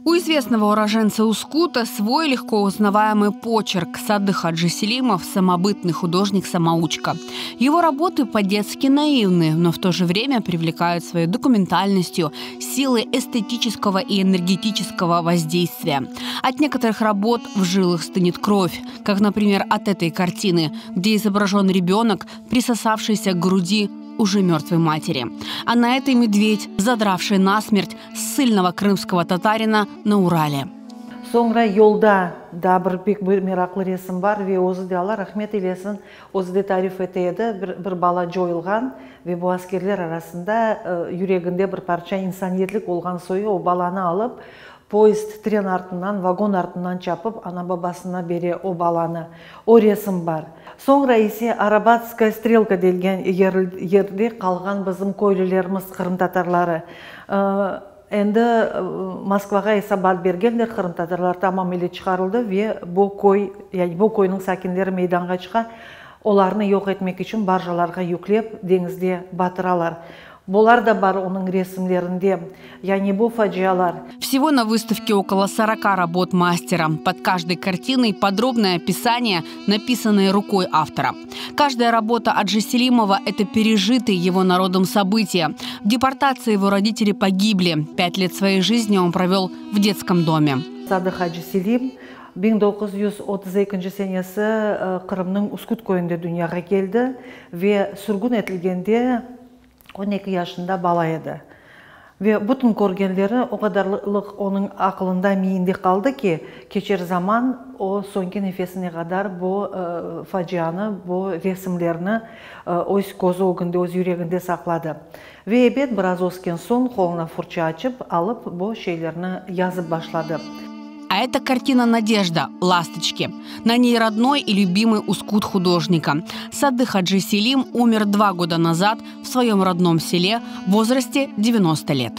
У известного уроженца Ускута свой легко узнаваемый почерк. Садых Хаджиселимов – самобытный художник-самоучка. Его работы по-детски наивны, но в то же время привлекают своей документальностью, силой эстетического и энергетического воздействия. От некоторых работ в жилах стынет кровь, как, например, от этой картины, где изображен ребенок, присосавшийся к груди уже мертвой матери. А на этой медведь, задравший насмерть ссыльного крымского татарина на Урале. Soñra yolda da bir pek bir meraqlı resim bar ve özü de Alla rahmet eylesin, özü de tarif ete edi, bir bir bala coyulğan ve bu askerler arasında yüreginde bir parça insaniyetlik olğan soyu o balanı alıp, poyezd, tren artından, vagon artından çapıp, ana-babasına bere o balanı. O resim bar. Soñra ise Arabatskaya strelka delgen yerde qalğan bizim köylülerimiz, qırımtatarları. Endi Moskvağa esabat bergenler, qırımtatarlar tamam ile çıqarıldı ve bu köy, yani bu köyniñ sakinleri meydanğa çıqa, olarnı yoq etmek içün barjalarğa yüklep, deñizde batıralar. Bular da bar onıñ resimlerinde, yani bu facialar. Всего на выставке около 40 работ мастера. Под каждой картиной подробное описание, написанное рукой автора. Каждая работа Аджиселимова – это пережитые его народом события. В депортации его родители погибли. 5 лет своей жизни он провел в детском доме. Sadıq Acı-Selim 1932 senesi Qırımnıñ Üsküt köyünde dünyağa keldi ve sürgün etilgende 12 yaşında bala edi. Ve bütün körgenleri o qadarlıq onıñ aqılında, miyinde qaldı ki, keçer zaman o soñki nefesine qadar bu facianı, bu resimlerni öz közü ögünde, öz yüreginde saqladı. Ve ebet, biraz ösken soñ qoluna fırça açıp alıp bu şeylerni yazıp başladı. А это картина «Надежда. Ласточки». На ней родной и любимый Ускут художника. Садых Хаджи Селим умер 2 года назад в своем родном селе в возрасте 90 лет.